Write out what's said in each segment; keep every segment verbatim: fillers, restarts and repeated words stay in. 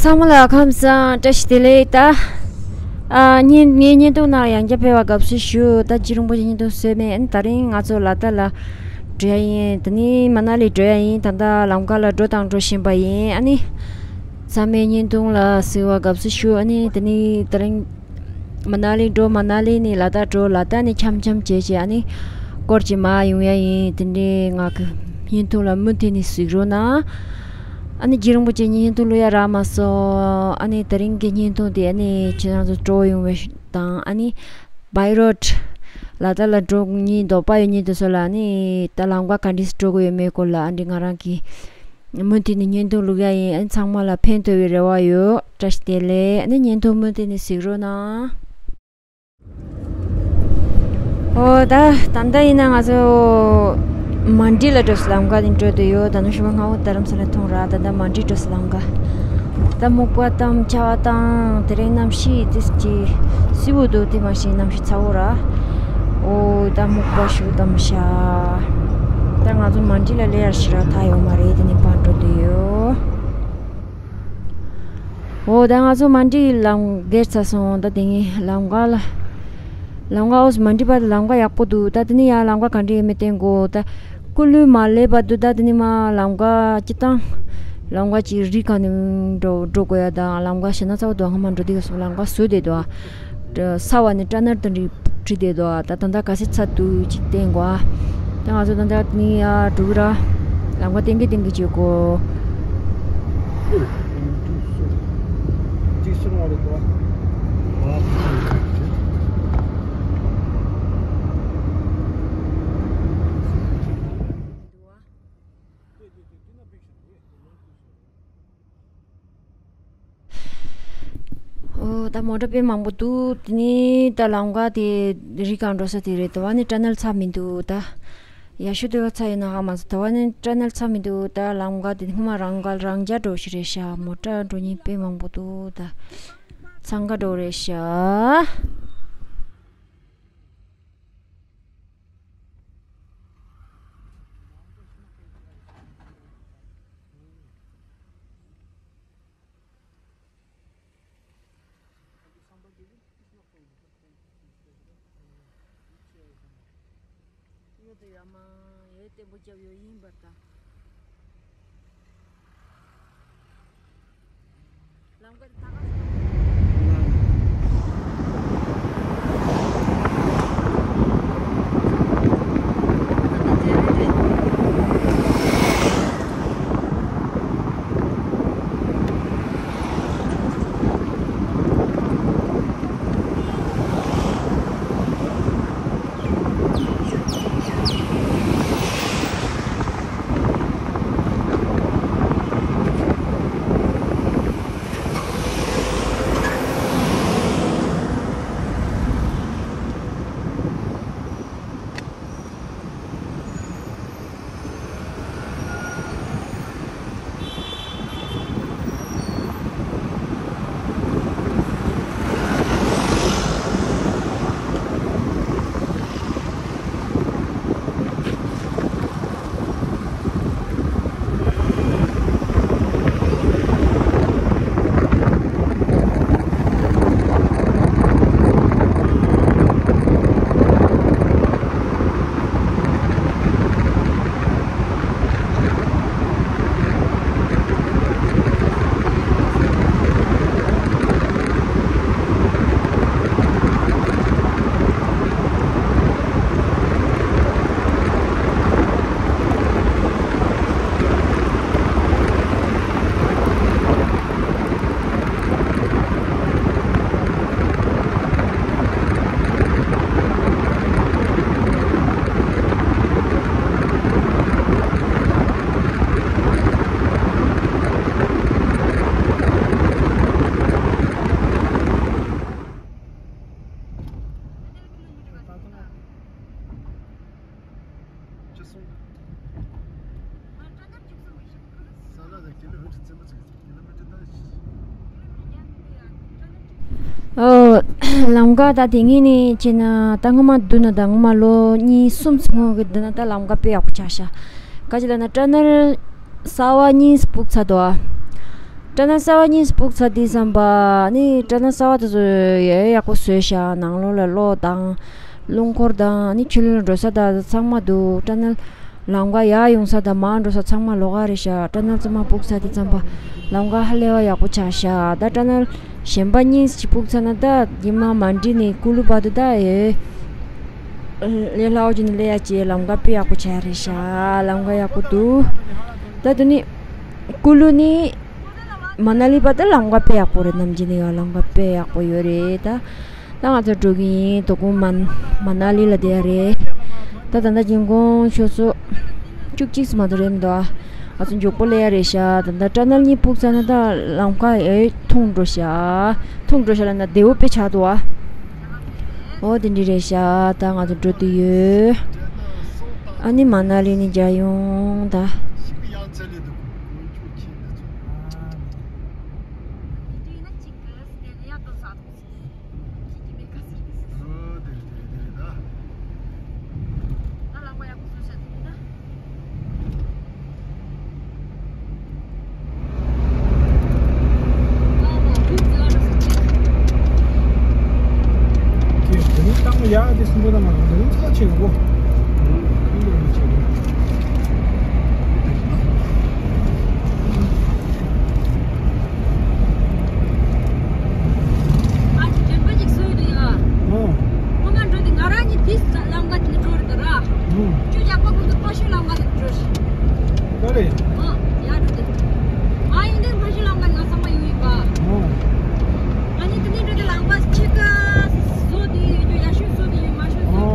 ཚང་མ་ལ་ཁམས་བཟང་། བཀྲ་ཤིས་བདེ་ལེགས། ད་ཨ་ངའི་ངའི་བརྙན་ཐུང་ནང་ཡང་བསྐྱར་ཕེབས་པར་དགའ་བསུ་ཞུ། ད་རྗེ་རིན་པོ་ཆེ་བརྙན་ཐུང་བཟོས་མེད། ཨ་ནི་ད་རིང་ང་ཚོ་ལ་དྭགས་ལ་འགྲོ་ཡ་ཡིན། དེ་ནས་མ་ན་ལི་འགྲོ་ཡ་ཡིན། ད་ལྟ་ལམ་ཁ་ལ་འགྲོ་དང་འགྲོ་བཞིན་པ་ཡིན། ཨ་ནི་ཚང་མས་བརྙན་ཐུང་ལ་གཟིགས་པར་དགའ་བསུ་ཞུ། ཨ་ནི་དེ་ནས་ད་རིང་མ་ན་ལི་འགྲོ། མ་ན་ལི་ནས་ལ་དྭགས་འགྲོ། ལ་དྭགས་ནས་འཆམ་འཆམ་བྱས་བྱས་ཨ་ནི་སྐོར་གྱི་མར་ཡོང་ཡ་ཡིན། དེ་འདྲའི་ང་གི་བརྙན་ཐུང་ལ་མུ་མཐུད་ནས་གཟིགས་རོགས་གནང་། ཨ་ནི་རྗེ་རིན་པོ་ཆེ་བརྙན་ཐུང་བླུག་ཡ་རག་མ་སོང་། ཨ་ནི་དེ་རིང་གི་བརྙན་ཐུང་དེ་ཨ་ནི་ཁྱེད་རང་ཚོ་སྤྲོ་ཡོང་བའི་དང་། ཨ་ནི་བའི་རོཌ་ལ་དྭགས་ལ་འགྲོ་མཁན་དོགས་པ་ཡོད་མཁན་དེ་ཚོ་ལ་ཨ་ནི་ད་ལམ་ཁ་ག་འདྲས་སེ་འགྲོ་དགོས་ཡོད་མེད་སྐོར་ལ་ཨ་ནི་ང་རང་གིས་མུ་མཐུད་ནས་བརྙན་ཐུང་བླུག་ཡ་ཡིན། ཨ་ནི་ཚང་མ་ལ་ཕན་ཐོགས་པའི་རེ་བ་ཡོད། བཀྲ་ཤིས་བདེ་ལེགས། ཨ་ནི་བརྙན་ཐུང་མུ་མཐུད་ནས་གཟིགས་རོགས་གནང་། ཨོ་ད་ད་ལྟ་ཡིན་ན་ང་ཚོ་མན་ཌི་ལ་འགྲོ་སའི་ལམ་ཁ་དེ་འགྲོ་བསྡད་ཡོད། ད་ནུབ་ཕྱོགས་པ་སྔ་པོ་རྡ་རམ་ས་ལ་མཐོང་ར། ད་ལྟ་མན་ཌི་འགྲོ་སའི་ལམ་ཁ། ད་སྨུག་པ་དང་ཆར་པ་དང་དེ་རིང་གནམ་གཤིས་དེ་ཅིག་བསིལ་པོ་འདུག་དེ་མ་གཞི་གནམ་གཤིས་ཚ་པོ་ར། ཨོ་ད་སྨུག་པ་ཞིག་བསྡམས་ཤག་ད་ང་ཚོ་མན་ཌི་ལ་སླེབས་ཡ་ཞིག་རག་ཐལ་ཡོད་མ་རེད། དེ་ནས་ཕར་འགྲོ་བསྡད་ཡོད། འོ་ད་ང་ཚོ་མན་ཌི་ལམ་བརྒལ་ཚར་སོང་། ད་དེ་ངའི་ལམ་ཁ་ལ་ལམ་ཁ་འོ་མན་ཌི་བར་ལམ་ཁ་ཡག་པོ་འདུག་ད་དེ་ནས་ཡར་ལམ་ཁ་ག་འདྲ་ཡོད་མེད་བསྟན་དགོས། ད་ཀུ་ལུ་མ་སླེབས་བར་དུ་ད་དེ་ནས་མར་ལམ་ཁ་སྤྱིར་བཏང་ལམ་ཁ་ཅིག་རི་སྒང་ནས་འགྲོ་འགྲོ་དགོས་ཡ་དང་། ལམ་ཁ་ཞེད་སྣང་ཚ་པོ་འདུག་སྔ་མ་འགྲོ་དུས་སྐབས་སུ་ལམ་ཁ་བཟོས་བསྡད་འདུག་ས་བ་ནས་ཊ་ནལ་དང་འགྲིག་བྲིས་བསྡད་འདུག་ད་ད་ལྟ་ག་ཚོད་ཚར་འདུག་ཅིག་བསྟན་དགོས། ད་ང་ཚོ་ད་ལྟ་ནི་ཡར་འགྲོ་གི་ར། ལམ་ཁ་བསྟན་གི་བསྟན་གི་བྱེད་དགོས། ཨོ་ད་མོ་ཊ་དཔེ་མང་པོ་འདུག་དེ་ནས་ད་ལམ་ཁ་དེ་རི་སྒང་འགྲོ་ས་དེ་རེད། དེ་བ་ནི་ཊ་ནལ་ཚར་མི་འདུག་ད་ཡར་ཞུ་དེ་བ་ཚར་ཡོད་ན་ཧ་མ་སོང་། དེ་བ་ནི་ཊ་ནལ་ཚར་མི་འདུག་ད་ལམ་ཁ་དེ་སྔོན་མ་རང་འགལ་རང་རྐྱ་འགྲོ་ཞིག་རེད་ཤག་མོ་ཊ་འགྲོ་མཁན་དཔེ་མང་པོ་འདུག་ད་འཚང་ཁ་འགྲོ་རེད་ཤག་ཡོད་དེ་ཡ་མ་ཡོད་བརྟན་པོ་རྒྱབ་ཡོད་ཡིན་པར་ད། ལམ་ཁ་དེ་ད་ག་ས། ཨོ། ལམ་ཁ་ད་དེ་ངེས་ནས་བྱས་ན་ད་སྔོན་མ་བསྡུར་ན་ད་སྔོན་མ་ལོ་གཉིས་གསུམ་སྔོན་གྱི་བསྡུར་ན་ད་ལམ་ཁ་དཔེ་ཡག་པོ་ཆགས་ཤག་ག་ཅི་ལབ་ན་ཊ་ནལ་གསར་པ་གཉིས་སྦུག་ཚར་འདུག་སྦྲ་ནག་གསར་པ་གཉིས་སུ་སྤུག་ཚར་དུས་ཙམ་པ་ནི་སྦྲ་ནག་གསར་པ་དེ་ཚོ་ཡ་ཡག་པོ་བཟོས་ཤག་ནང་ལོགས་ལ་གློག་དང་། རླུང་འཁོར་དང་ནི་ཆུ་ལོན་འགྲོ་ས་དང་ཚང་མ་འདུག་སྦྲ་ནག་ལམ་ཁ་ཡར་ཡོང་ས་དང་མར་འགྲོ་ས་ཚང་མ་ལོགས་ཀ་རེད་ཤག་སྦྲ་ནག་རྩེ་མོ་སྤུག་ཚར་དུས་ཙམ་པ་ལམ་ཁ་ཧ་ལས་པ་ཡག་པོ་ཆགས་ཤག་ད་སྦྲ་ནག་གཞན་པ་གཉིས་ཅིག་སྤུག་ཚར་ན་ད་རྗེས་མ་མན་ཌི་ནས་ཀུ་ལུ་བར་དུ་ད་ཡོད། ལས་སླ་བོ་ཅིག་ནས་སླེབས་ཡ་ཅིག་ལམ་ཁ་དཔེ་ཡག་པོ་ཆགས་རེད་ཤག་ལམ་ཁ་ཡག་པོ་འདུག་ད་དེ་ནི་ཀུ་ལུ་ནི་མ་ན་ལི་བར་དུ་ལམ་ཁ་དཔེ་ཡག་པོ་རེད། ནམ་རྒྱུན་ནས་ཡང་ལམ་ཁ་དཔེ་ཡག་པོ་ཡོད་རེད། ད་ད་ང་ཚོ་འགྲོ་གི་ཡིན། དོ་དགོང་མ་མ་ན་ལི་ལ་བསྡད་ཡ་རེད། ད་ད་ལྟ་ཉིན་གུང་ཆུ་ཚོད་བཅུ་གཅིག་ཙམ་མ་གཏོགས་རེད་མི་འདུག་ཨ་ང་ཚོ་མགྱོགས་པོ་སླེབས་ཡ་རེད་ཤག་ད་ལྟ་སྦྲ་ནག་གཉིས་སྤུག་ཚར་ན་ད་ལམ་ཁ་ཨེ་ཐུང་འགྲོ་ཤག་ཐུང་འགྲོ་ཤག་ལབ་ན་བདེ་པོ་དཔེ་ཆགས་འདུག་ཨ། ཨོ་དེ་འདྲ་རེད་ཤག་ད་ང་ཚོ་འགྲོ་དུས་ཡོད། ཨ་ནི་མ་ན་ལི་ནས་མཇལ་ཡོང་ད། ཨ་ཅེ་དྲན་པ་ཅིག་སོས་འདུག་ཡ། ཨོ། ཁོ་མ་འགྲོ་དེ་ང་རང་གཉིས་དེ་ལམ་ཁ་དེ་འགྲོ་རེད་ད་ར། ཨོ། ཅུ་རྒྱག་པ་ཁོ་ཚོ་ཕ་ཤུལ་ལམ་ཁ་དེ་འགྲོ་ཤི། ག་རེ། ཨ་ཡ་འགྲོ་དེ། ང་ཡིན་དེ་ཕ་ཤུལ་ལམ་ཁ་ང་ཚང་མ་ཡོང་ཡིན་པ། ཨོ། ང་གཉིས་དེ་ནས་འགྲོ་དེ་ལམ་ཁ་ཆེ་ག་བཟོ་དེ་ཡོད་རྒྱུ་ཡ་ཤུལ་བཟོ་དེ་ཡོད་མ་ཤུལ་བཟོ་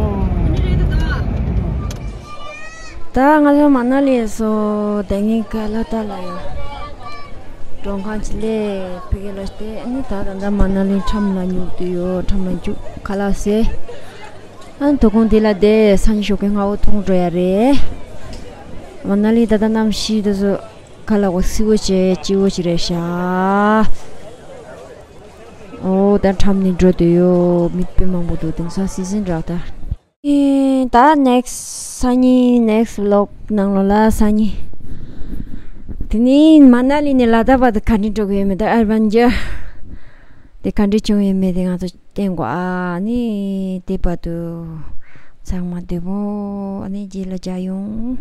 དེ་འདྲ་རེད་ད། ད་ང་ཚོ་མ་ན་ལི་སོ་དེ་ངའི་ཀ་ལ་ཏ་ལ་ཡོད། མགྲོན་ཁང་ཅིག་ལས་ཕ་གི་ལ་སྟེ་ཨ་ནི་ད་ད་ལྟ་མ་ན་ལི་ཁྲམ་ལ་ཉུག་དུ་ཡོད། ཁྲམ་ལ་ཉུག་ཁ་ལག་ཟས། ཨ་ནི་དོ་དགོང་དེ་ལ་བསྡད་སང་ཉིན་ཞོགས་ཀས་སྔ་བོ་ཐོང་འགྲོ་ཡ་རེད། མ་ན་ལི་ད་ལྟ་གནམ་གཤིས་དེ་ཚོ་ཁ་ལག་གོ་བསིལ་བོ་བྱས་སྐྱིད་བོ་ཅིག་རེད་ཤག་ཨོ་ད་ཁྲམ་ནས་འགྲོ་དུ་ཡོད། མི་དཔེ་མང་པོ་འདུག་དེང་སང་སི་ཛིན་རག་ད། ཨེ་ད་next སང་ཉིན་next vlog ནང་ལོགས་ལ་སང་ཉིན། དེ་ནས་མ་ན་ལི་ནས་ལ་དྭགས་བར་དུ་ག་འདྲ་འགྲོ་གི་ཡོད་མེད་ད་adventure དེ་ག་འདྲ་བྱུང་ཡོད་མེད་དེ་ང་ཚོ་བསྟན་དགོས་ཨ་ནི་དེ་བར་དུ་ཚང་མ་བདེ་པོ་ཨ་ནི་རྗེས་ལ་མཇལ་ཡོང་།